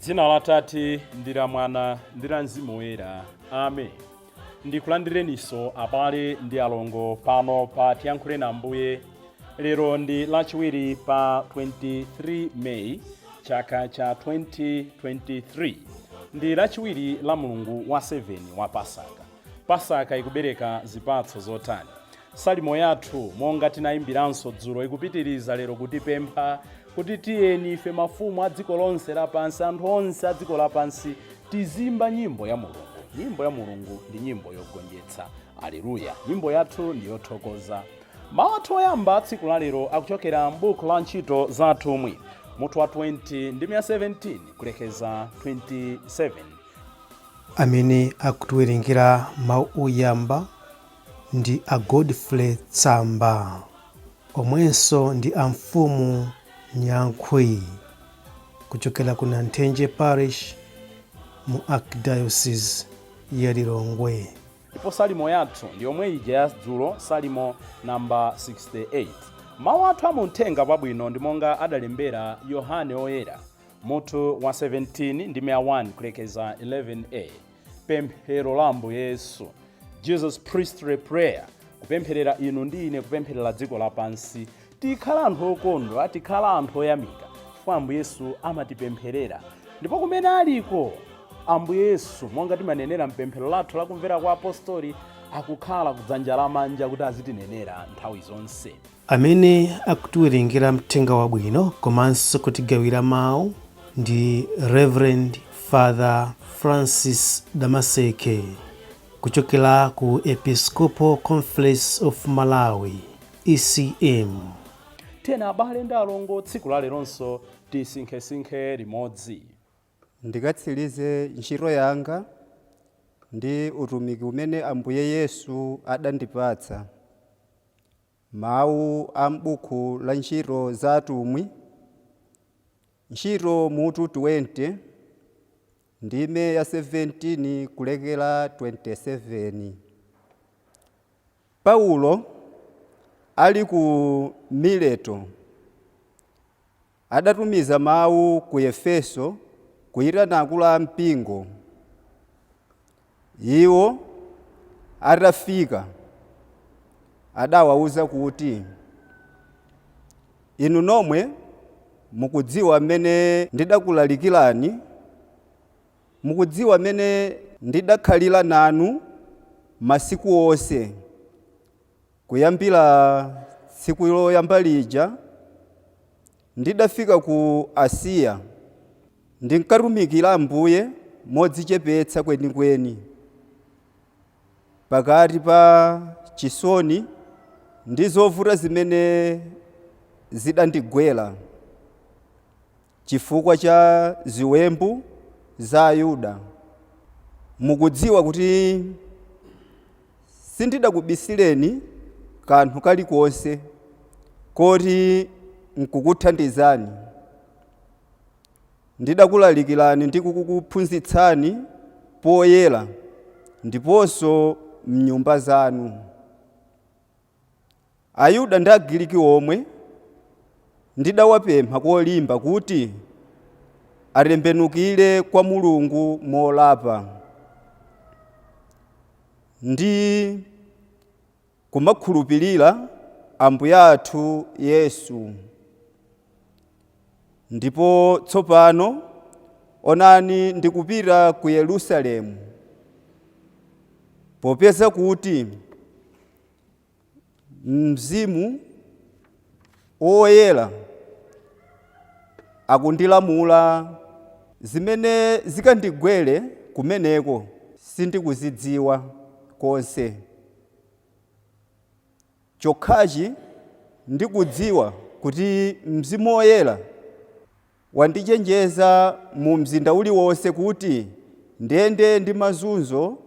Dzina la Tate ndi la Mwana ndi la Mzimu Woyera, amen. Ndikulandireninso abale ndi alongo pano pa Tiyankhule Ambuye. Lero ndi Lachiwiri pa 23 May chaka cha 2023. Ndi Lachiwiri la mulungu wa 7 wa Pasaka. Pasaka ikubereka zipatso zotani? Salimo yathu, monga tinayimbiranso dzulo, ikupitiriza lero kutipempha kuti tiyeni ife mafumu a dziko lonse lapansi, anthu onse a dziko lapansi, tizimba nyimbo ya Mulungu. Nyimbo ya Mulungu ndi nyimbo yogonjetsa. Aleluya! Nyimbo yathu ndi yothokoza. Mawu athu oyamba tsiku la lero akuchokera m'buku la Ntchito za Atumwi, mutu wa 20 ndi 17 kulekeza 27. Amene akutiwerengera mawu oyamba ndi a Godfrey Tsamba, omwenso ndi a mfumu Nyankhwi, kuchokera ku Nanthenje Parish mu Archdiocese ya Lilongwe. Ndipo salimo yathu ndi yomwe ija ya dzulo, salimo namba 68. Mawu athu amuthenga wabwino ndi monga adalembera Yohane Oyera, mutu wa 17 ndi 1 kulekeza 11a. Pemphero la Ambuye Yesu, Jesus Priestly Prayer, kupempherera inu ndi ine, kupempherera dziko lapansi. Tikhala anthu okondwa, tikhala anthu oyamika chifukwa Ambuye Yesu amatipempherera. Ndipo kumene aliko Ambuye Yesu, monga timanenera mpemphero lathu lakumvera kwa apostoli, akukhala kudzanja lamanja kuti azitinenera nthawi zonse. Amene akutiwerengera mthenga wabwino komanso kutigawira mawu ndi Reverend Father Francis Damaseke, kuchokera ku Episcopal Conference of Malawi, ECM. Tiyeni abale ndi alongo, tsiku la leronso tisinkhesinkhe limodzi. Ndikatsirize ntchito yanga ndi utumiki umene Ambuye Yesu adandipatsa. Mawu a m'buku la Ntchito za Atumwi, Ntchito mutu 20, ndime ya 17 kulekera 27. Paulo ali ku Mileto adatumiza mawu ku Efeso kuyitana akulu a mpingo. Iwo atafika adawawuza kuti, "Inu nomwe mukudziwa mmene ndidakulalikirani, mukudziwa mmene ndidakhalira nanu masiku onse, kuyambira tsiku loyamba lija ndidafika ku Asiya. Ndinkatumikira Ambuye modzichepetsa kwenikweni, pakati pa chisoni ndi zovuta zimene zidandigwera chifukwa cha ziwembu za Ayuda. Mukudziwa kuti sindidakubisireni kanthu kalikonse koti nkukuthandizani. Ndidakulalikirani ndi kukuphunzitsani poyera ndiponso m'nyumba zanu. Ayuda ndi Agiriki omwe ndidawapempha kolimba kuti atembenukire kwa Mulungu molapa ndi kumakhulupirira Ambuye athu Yesu. Ndipo tsopano onani, ndikupita ku Yerusalemu, popeza kuti Mzimu Woyera akundilamula. Zimene zikandigwere kumeneko sindikuzidziwa konse. Chokhachi ndikudziwa kuti Mzimu Woyera wandichenjeza mu mzinda uliwonse kuti ndende ndi mazunzo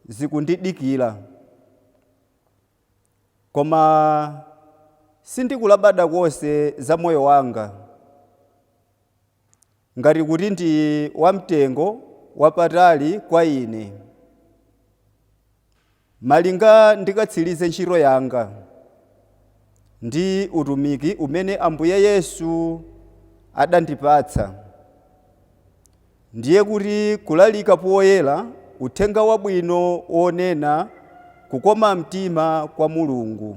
zikundidikira. Koma sindikulabada konse za moyo wanga. Ngati kuti ndi wamtengo wapatali kwa ine, malinga ndikatsirize ntchito yanga ndi utumiki umene Ambuye Yesu adandipatsa, ndiye kuti kulalika poyera uthenga wabwino wonena kukoma mtima kwa Mulungu.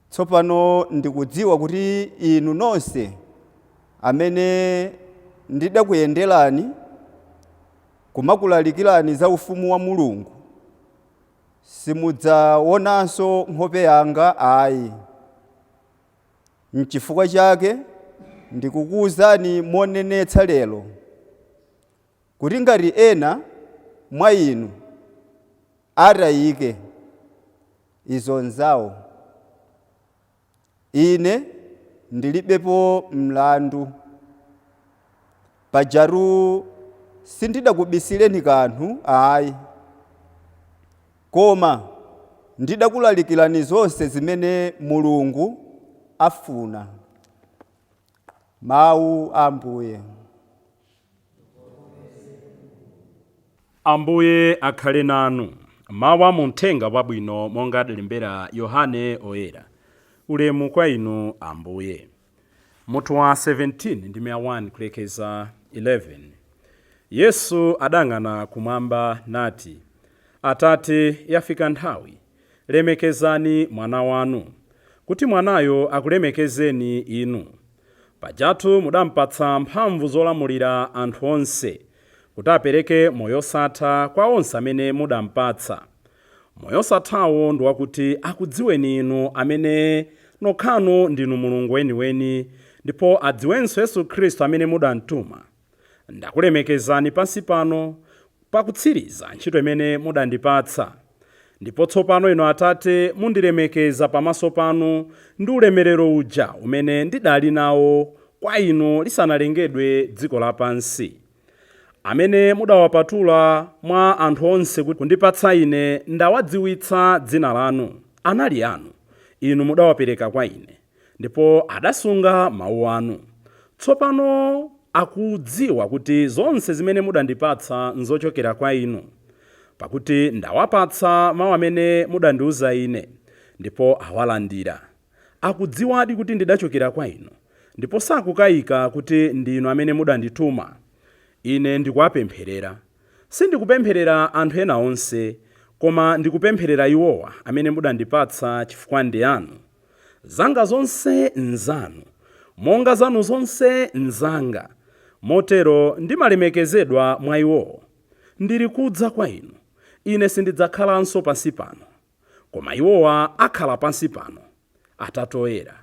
Tsopano ndikudziwa kuti inu nonse amene ndidakuyenderani kumakulalikirani za ufumu wa Mulungu simudzaonanso nkhope yanga ayi. N'chifukwa chake ndikukuwuzani monenetsa lero kuti ngati ena mwa inu atayike, izo nzawo. Ine ndilibepo mlandu. Pajatu sindidakubisireni kanthu ayi, koma ndidakulalikirani zonse zimene Mulungu afuna. Mawu a Ambuye. Ambuye akhale nanu. Mawu a mu Mthenga Wabwino monga adalembera Yohane Oyera. Ulemu kwa inu Ambuye. Mutu wa 17 ndime ya 1 kulekeza 11. Yesu adayang'ana kumwamba nati, Atate, yafika nthawi, lemekezani mwana wanu, kuti mwanayo akulemekezeni inu. Pajatu mudampatsa mphamvu zolamulira anthu onse, kuti apereke moyo osatha kwa onse amene mudampatsa. Moyo osathawo ndi wakuti akudziweni inu amene nokhanu ndinu Mulungu weniweni, ndipo adziwenso Yesu Khristu amene mudamtuma. Ndakulemekezani pansi pano pakutsiriza ntchito imene mudandipatsa. Ndipo tsopano inu Atate mundilemekeza pamaso panu ndi ulemerero uja umene ndidali nawo kwa inu lisanalengedwe dziko lapansi. Amene mudawapatula mwa anthu onse kundipatsa ine ndawadziwitsa dzina lanu. Anali anu, inu mudawapereka kwa ine, ndipo adasunga mawu anu. Tsopano akudziwa kuti zonse zimene mudandipatsa nzochokera kwa inu, pakuti ndawapatsa mawu amene mudandiuza ine, ndipo awalandira. Akudziwadi kuti ndidachokera kwa inu, ndipo sakukayika kuti ndinu amene mudandituma. Ine ndikuwapempherera. Sindikupempherera anthu ena onse, koma ndikupempherera iwowa amene mudandipatsa chifukwa ndi anu. Zanga zonse nzanu, monga zanu zonse nzanga. Motero ndimalemekezedwa mwa iwowo. Ndili kudza kwa inu. Ine sindidzakhalanso pansi pano, koma iwowa akhala pansi pano. Atate Oyera,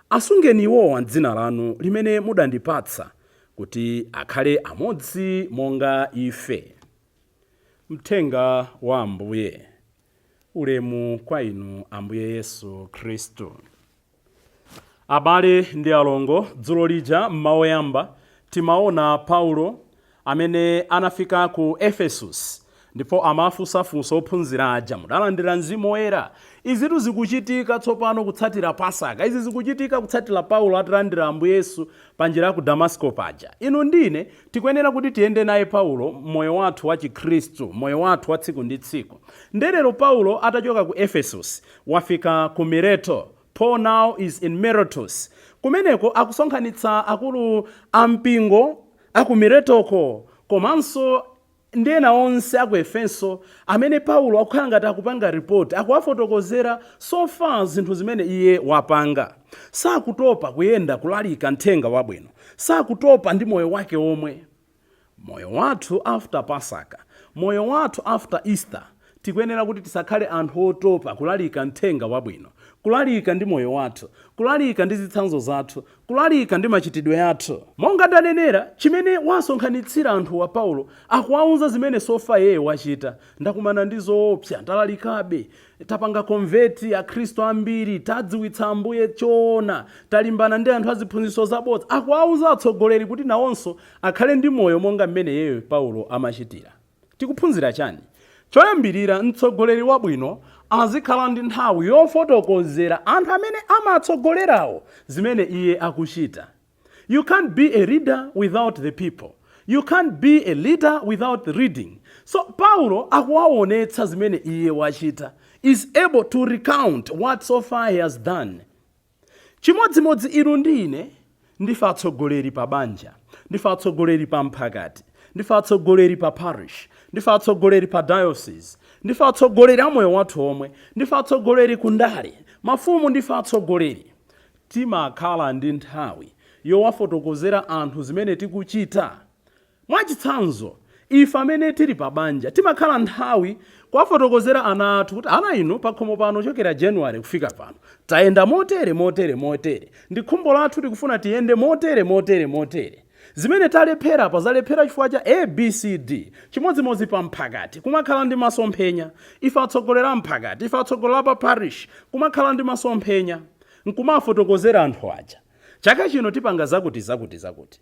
asungeni iwowa m'dzina lanu limene mudandipatsa, kuti akhale amodzi monga ife. Mthenga wa Ambuye. Ulemu kwa inu Ambuye Yesu Khristu. Abale ndi alongo, dzulo lija mmawa oyamba timaona Paulo amene anafika ku Ephesus ndipo amafunsafunsa ophunzira aja, mudalandira Mzimu Woyera? Izitu zikuchitika tsopano kutsatira Pasaka. Izi zikuchitika kutsatira Paulo atalandira Ambuye Yesu pa njira ya ku Damasiko paja. Inu ndi ine tikuyenera kuti tiyende naye Paulo m'moyo wathu wa Chikhristu, moyo wathu wa tsiku ndi tsiku. Nde lero Paulo atachoka ku Ephesus wafika ku Mileto. Paul now is in Miletus. Kumeneko akusonkhanitsa akulu a mpingo a ku Miletoko komanso ndi ena onse a ku Efeso amene Paulo akukhala ngati akupanga report, akuwafotokozera so far zinthu zimene iye wapanga. Sakutopa kuyenda kulalika mthenga wabwino. Sakutopa ndi moyo wake omwe. Moyo wathu after Pasaka, moyo wathu after Easter, tikuyenera kuti tisakhale anthu otopa kulalika mthenga wabwino, kulalika ndi moyo wathu, kulalika ndi zitsanzo zathu, kulalika ndi machitidwe athu. Monga ndanenera, chimene wasonkhanitsira anthuwa Paulo, akuwauza zimene so far iyeyo wachita. Ndakumana ndi zoopsa, ndalalikabe, tapanga convert akhristu ambiri, tadziwitsa Ambuye choona, talimbana ndi anthu aziphunzitso zabodza. Akuwauza atsogoleri kuti nawonso akhale ndi moyo monga mmene iyeyo Paulo amachitira. Tikuphunzira chani? Choyambirira, mtsogoleri wabwino azikhala ndi nthawi yofotokozera anthu amene amatsogolerawo zimene iye akuchita. You can't be a leader without the people. You can't be a leader without reading. So Paulo akuwaonetsa zimene iye wachita, is able to recount what so far he has done. Chimodzimodzi inu ndi ine, ndife atsogoleri pa banja, ndife atsogoleri pa mphakati, ndife atsogoleri pa parish, ndife atsogoleri pa diocese, ndife atsogoleri a moyo wathu omwe, ndife atsogoleri ku ndale, mafumu, ndife atsogoleri. Timakhala ndi nthawi yowafotokozera anthu zimene tikuchita? Mwachitsanzo, ife amene tili pa banja timakhala nthawi kuwafotokozera ana athu kuti, "Ana inu, pakhomo pano chokera January kufika pano tayenda motere, motere, motere. Ndi khumbo lathu tikufuna tiyende motere, motere, motere. Zimene talephera pa zalephera chifukwa cha ABCD." Chimodzimodzi pa mphakati, kumakhala ndi masomphenya. Ife atsogolera mphakati, ife atsogolera pa parish, kumakhala ndi masomphenya nkumafotokozera anthu aja, "Chaka chino tipanga zakuti, zakuti, zakuti."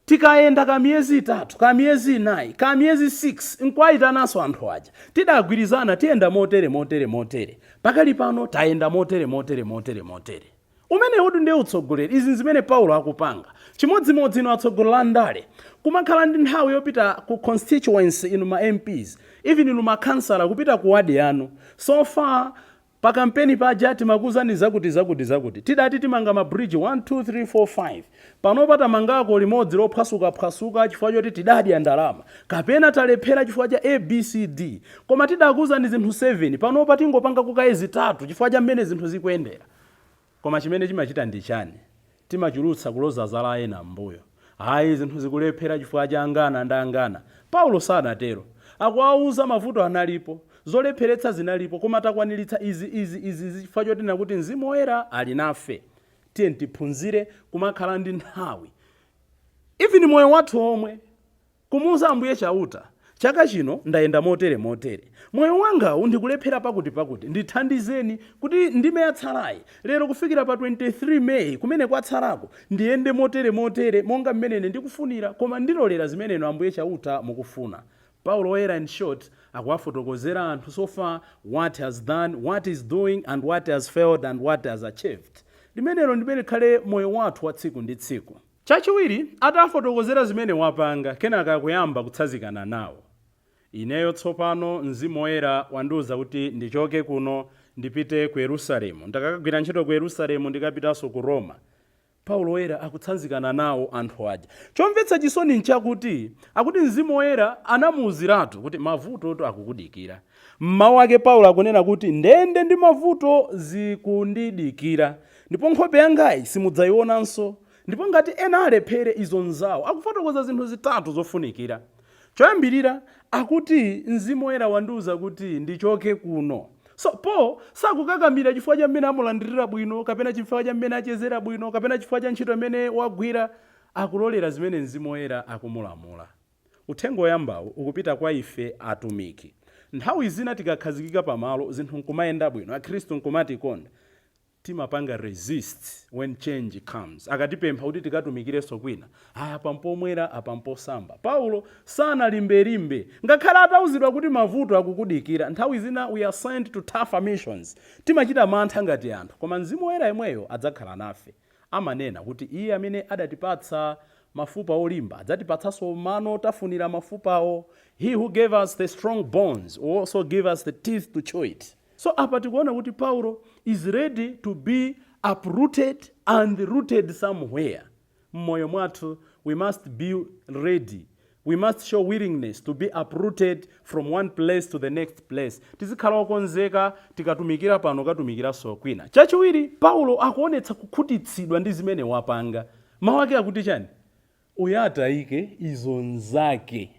Tikayenda ka miyezi 3, ka miyezi 4, ka miyezi 6, nkuwayitananso anthu aja, "Tidagwirizana tiyenda motere, motere, motere. Pakali pano tayenda motere, motere, motere, motere." Umene uti ndiye utsogoleri. Izi zimene Paulo akupanga. Chimodzimodzi inu atsogoleri a ndale, kumakhala ndi nthawi yopita ku constituency, inu ma MPs, even inu makhansala, kupita ku wadi yanu. "So far pa kampeni paja timakuuzani zakuti, zakuti, zakuti. Tidati timanga ma bridge 1, 2, 3, 4, 5. Panopa tamangako limodzi lophwasukaphwasuka chifukwa choti tidadya ndalama, kapena talephera chifukwa cha ABCD. Koma tidakuuzani zinthu 7, panopa tingopanga kukaye zitatu chifukwa cha mmene zinthu zikuyendera." Koma chimene chimachita ndi chani? Timachulutsa kuloza zala ena m'mbuyo. "Hayi, zinthu zikulephera chifukwa cha angana ndi angana." Paulo sanatero. Akuwauza mavuto analipo, zolepheretsa zinalipo, koma takwaniritsa izi, izi, izi, izi chifukwa choti nakuti Mzimu Woyera ali nafe. Tiye tiphunzire kumakhala ndi nthawi, even moyo wathu omwe, kumuuza Ambuye Chauta, "Chaka chino ndayenda motere, motere. Moyo wangawu ndikulephera pakuti pakuti. Ndithandizeni kuti ndime yatsalayi, lero kufikira pa 23 Meyi kumene kwatsalako, ndiyende motere, motere, monga mmene ine ndikufunira, koma ndilolera zimene inu Ambuye Chauta mukufuna." Paulo Woyera, in short, akuwafotokozera anthu so far what has done, what is doing and what has failed and what has achieved. Limenelo ndimene likhale moyo wathu wa tsiku ndi tsiku. Chachiwiri, atafotokozera zimene wapanga, kenaka akuyamba kutsanzikana nawo. "Ineyo tsopano Mzimu Woyera wandiwuza kuti ndichoke kuno ndipite ku Yerusalemu. Ndakakagwira ntchito ku Yerusalemu, ndikapitanso ku Roma." Paulo Woyera akutsanzikana nawo anthu aja. Chomvetsa chisoni nchakuti akuti Mzimu Woyera anamuwuziratu kuti mavuto akukudikira. Mmawu ake Paulo akunena kuti, "Ndende ndi mavuto zikundidikira, ndipo nkhope yangayi simudzayionanso, ndipo ngati ena alephere, izo nzawo." Akufotokoza zinthu zitatu zofunikira. Choyambirira akuti, "Mzimu Woyera wandiwuza kuti ndichoke kuno." So Paul sakukakamira chifukwa cha mmene amulandirira bwino, kapena chifukwa cha mmene achezera bwino, kapena chifukwa cha ntchito imene wagwira. Akulolera zimene Mzimu Woyera akumulamula. Uthenga woyambawu ukupita kwa ife atumiki. Nthawi zina tikakhazikika pamalo, zinthu nkumayenda bwino, akhristu nkumatikonda, timapanga resist when change comes. Akatipempha kuti tikatumikirenso kwina, aya, apa mpomwera, apa mposamba. Paulo sanalimbelimbe ngakhale atauzidwa kuti mavuto akukudikira. Nthawi zina we are sent to tougher missions, timachita mantha ngati anthu, koma Mzimu Woyera yemweyo adzakhala nafe. Amanena kuti iye amene adatipatsa mafupa olimba adzatipatsanso mano tafunira mafupawo. He who gave us the strong bones will also give us the teeth to chew it. So apa tikuona kuti Paulo is ready to be uprooted and rooted somewhere. Mmoyo mwathu we must be ready, we must show willingness to be uprooted from one place to the next place. Tizikhala okonzeka, tikatumikira pano, katumikiranso kwina. Chachiwiri, Paulo akuonetsa kukhutitsidwa ndi zimene wapanga. Mawu ake akuti chani? "Uyo atayike, izo nzake."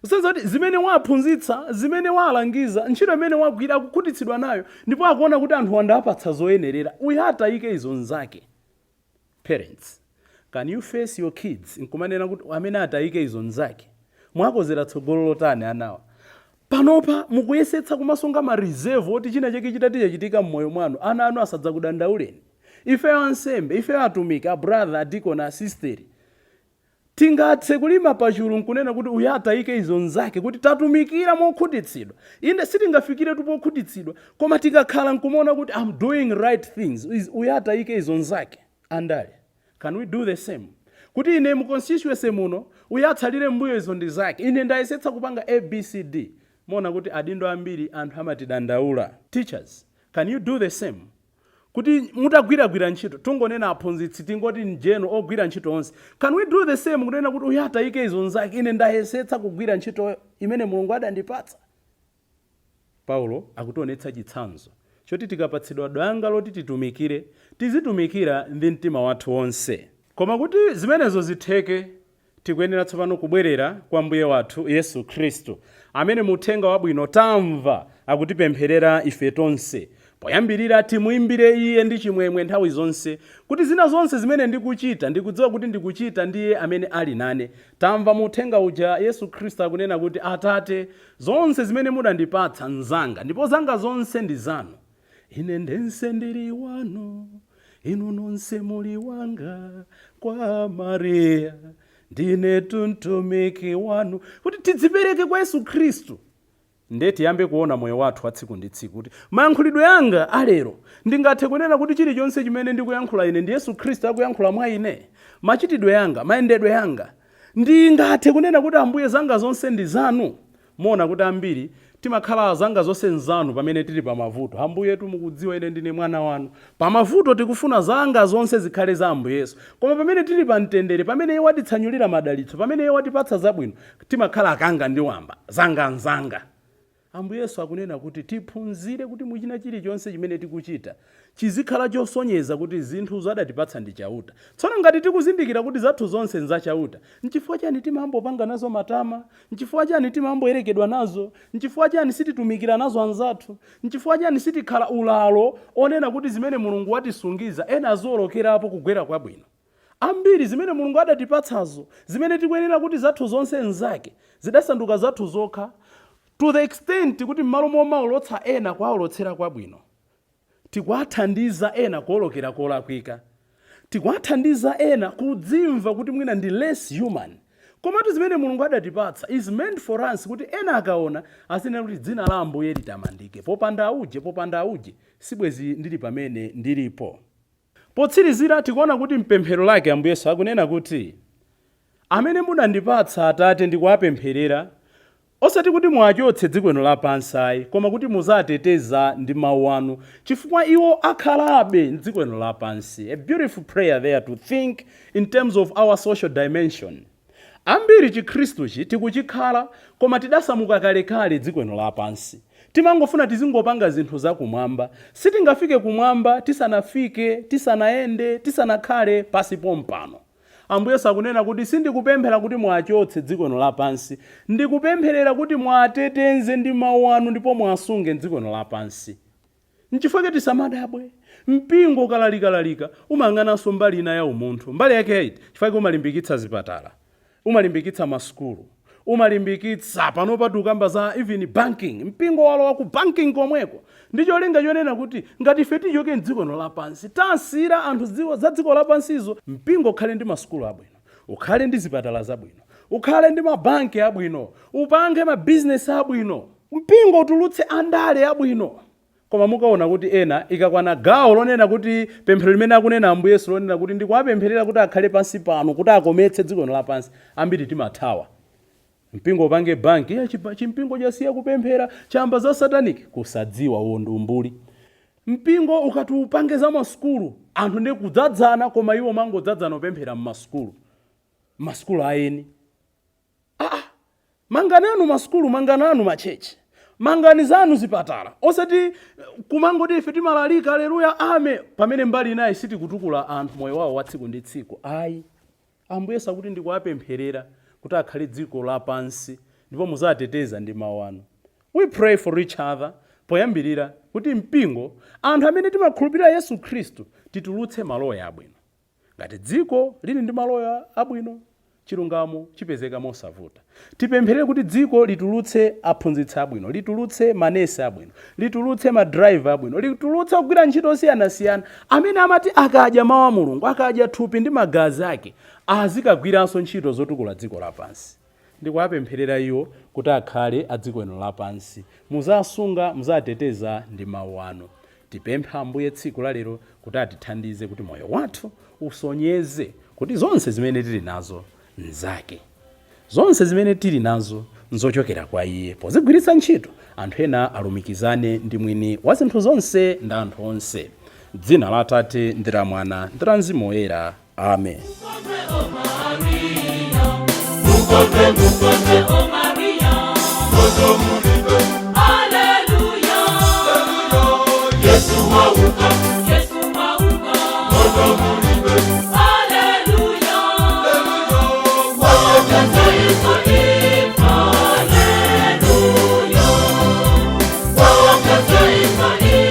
Kusonyeza kuti zimene waphunzitsa, zimene walangiza, ntchito imene wagwira, akukhutitsidwa nayo, ndipo akuona kuti anthu wandapatsa zoyenerera. "Uyo atayike, izo nzake." Parents, can you face your kids nkumanena kuti, "Amene atayike, izo nzake"? Mwakozera tsogolo lotani anawa? Panopa mukuyesetsa kumasunga ma reserve oti china chake chitati chachitika m'moyo mwanu, ana anu asadzakudandauleni? Ifeyo ansembe, ifeyo atumiki, a brother, a deacon, a sister, tingathe kulima pachulu nkunena kuti, "Uyo atayike, izo nzake," kuti tatumikira mokhutitsidwa? Inde, sitingafikire pokhutitsidwa, koma tikakhala nkumaona kuti I'm doing right things, uyo atayike, izo nzake. Andale, Can we do the same, kuti ine mu constituency muno, uyo atsalire mbuyo, izo ndi zake, ine ndayesetsa kupanga ABCD? Muona kuti adindo ambiri anthu amatidandaula. Teachers, can you do the same, kuti mutagwiragwira ntchito, tungonena aphunzitsi, tingoti njeno ogwira ntchito onse, can we do the same, kunena kuti uyo atayike, izo nzake, ine ndayesetsa kugwira ntchito imene Mulungu adandipatsa? Paulo akutionetsa chitsanzo choti tikapatsidwa danga loti titumikire, tizitumikira ndi mtima wathu wonse. Koma kuti zimenezo zitheke, tikuyenera tsopano kubwerera kwa Mbuye wathu Yesu Khristu, amene mu uthenga wabwino tamva akutipempherera ife tonse. Poyambirira, timuimbire iye ndi chimwemwe nthawi zonse, kuti zina zonse zimene ndikuchita, ndikudziwa kuti ndikuchita ndiye amene ali nane. Tamva mu uthenga uja Yesu Khristu akunena kuti, "Atate, zonse zimene mudandipatsa nzanga, ndipo zanga zonse ndi zanu. Ine ndense ndili wanu, inu nonse muli wanga, kwa Mariya ndine mtumiki wanu." Kuti tidzipereke kwa Yesu Khristu, nde tiyambe kuona moyo wathu wa tsiku ndi tsiku, kuti mayankhulidwe anga alero, ndingathe kunena kuti chilichonse chimene ndikuyankhula ine ndi Yesu Khristu akuyankhula mwa ine? Machitidwe anga, mayendedwe anga, ndingathe kunena kuti, "Ambuye, zanga zonse ndi zanu"? Muona kuti ambiri timakhala zanga zonse nzanu pamene tili pamavuto. "Ambuye, mukudziwa ine ndine mwana wanu." Pamavuto tikufuna zanga zonse zikhale za Ambuye Yesu, koma pamene tili pa mtendere, pamene iye watitsanyulira madalitso, pamene iye watipatsa zabwino, timakhala akanga ndi wamba, zanga nzanga. Ambuye Yesu akunena kuti tiphunzire kuti muchina chilichonse chimene tikuchita chizikhala chosonyeza kuti zinthu zadatipatsa ndi Chauta. Tsono ngati tikuzindikira kuti zathu zonse nzachauta, nchifukwa chani timambopanga nazo matama? Nchifukwa chani timamboyerekedwa nazo? Nchifukwa chani sititumikira nazo anzathu? Nchifukwa chani sitikhala ulalo onena kuti zimene Mulungu watisungiza ena aziwolokerapo kugwera kwabwino? Ambiri zimene Mulungu adatipatsazo, zimene tikuyenera kuti zathu zonse nzake, zidasanduka zathu zokha, to the extent kuti m'malo momaolotsa ena kuwaolotsera kwabwino, tikuwathandiza ena kuolokera kolakwika, tikuwathandiza ena kudzimva kuti mwina ndi less human. Komatu zimene Mulungu adatipatsa is meant for us, kuti ena akaona azinena kuti, "Dzina la Ambuye litamandike. Popanda auje, popanda auje, sibwezi ndili pamene ndilipo." Potsirizira, tikuona kuti mpemphero lake Ambuye Yesu akunena kuti, "Amene munandipatsa, Atate, ndikuwapempherera, osati kuti muwachotse dziko lino lapansi ayi, koma kuti muzateteza ndi mawu anu, chifukwa iwo akhalabe mdziko lino lapansi." A beautiful prayer there, to think in terms of our social dimension. Ambiri Chikhristuchi tikuchikhala, koma tidasamuka kalekale dziko lino lapansi. Timangofuna tizingopanga zinthu zakumwamba. Sitingafike kumwamba tisanafike, tisanayende, tisanakhale pasi pompano. Ambuye sakunena kuti, "Sindikupemphera kuti mwachotse dziko lino lapansi, ndikupempherera kuti mwateteze ndi mawu anu ndipo mwasunge dziko lino lapansi." Nchifukwa tisamadabwe mpingo ukalalikalalikira umayang'ananso mbali ina ya umunthu. Mbali yake yaiti? Chifukwa umalimbikitsa zipatala, umalimbikitsa masukulu, umalimbikitsa, panopa tikukamba za even banking, mpingo walowa ku banking komweko, ndi cholinga chonena kuti ngati ife tichoke mdziko lino lapansi, tasiyira anthu za dziko lapansizo. Mpingo ukhale ndi masukulu abwino, ukhale ndi zipatala zabwino, ukhale ndi mabanki abwino, upange mabizinesi abwino, mpingo utulutse andale abwino. Koma mukaona kuti ena ikakwana gawo lonena kuti pemphero limene akunena Ambuye Yesu lonena kuti, "Ndikuwapempherera kuti akhale pansi pano, kuti akometse dziko lino lapansi," ambiri timathawa. Mpingo upange banki ya chimpingo chasiya kupemphera, chamba za satanic. Kusadziwa, uwo ndi umbuli. Mpingo ukati upange za masukulu, anthu ndi kudzadzana, koma iwo mangodzadzana upemphera mmasukulu, masukulu aeni. Aa, mangananu masukulu, mangananu machechi, mangani zanu zipatala, osati kumangoti ife timalalika, aleluya, ame, pamene mbali inayi sitikutukula anthu moyo wawo wa tsiku ndi tsiku ayi. Ambuye sakuti, "Ndikuwapempherera kuti akhale dziko lapansi ndipo muzateteza ndi mawu anu." We pray for each other poyambirira, kuti mpingo, anthu amene timakhulupirira Yesu Khristu, titulutse maloya abwino. Ngati dziko lili ndi maloya abwino, chilungamo chipezeka mosavuta. Tipempherere kuti dziko litulutse aphunzitsi abwino, litulutse manesi abwino, litulutse madraiva abwino, litulutse ogwira ntchito osiyanasiyana amene amati akadya mawu a Mulungu, akadya thupi ndi magazi ake, azikagwiranso ntchito zotukula dziko lapansi. Ndikuwapempherera iwo kuti akhale a dziko lino lapansi, muzasunga, muzateteza ndi mawu anu. Tipemphe Ambuye tsiku la lero kuti atithandize kuti moyo wathu usonyeze kuti zonse zimene tili nazo nzake, zonse zimene tili nazo nzochokera kwa Iye. Pozigwiritsa ntchito, anthu ena alumikizane ndi mwini wa zinthu zonse ndi anthu onse. Dzina la Atate ndi la Mwana ndi la Mzimu Woyera, amen. O Maria, Hallelujah. Yesu wauka, Yesu wauka. Hallelujah. Hallelujah. Hallelujah. O Maria,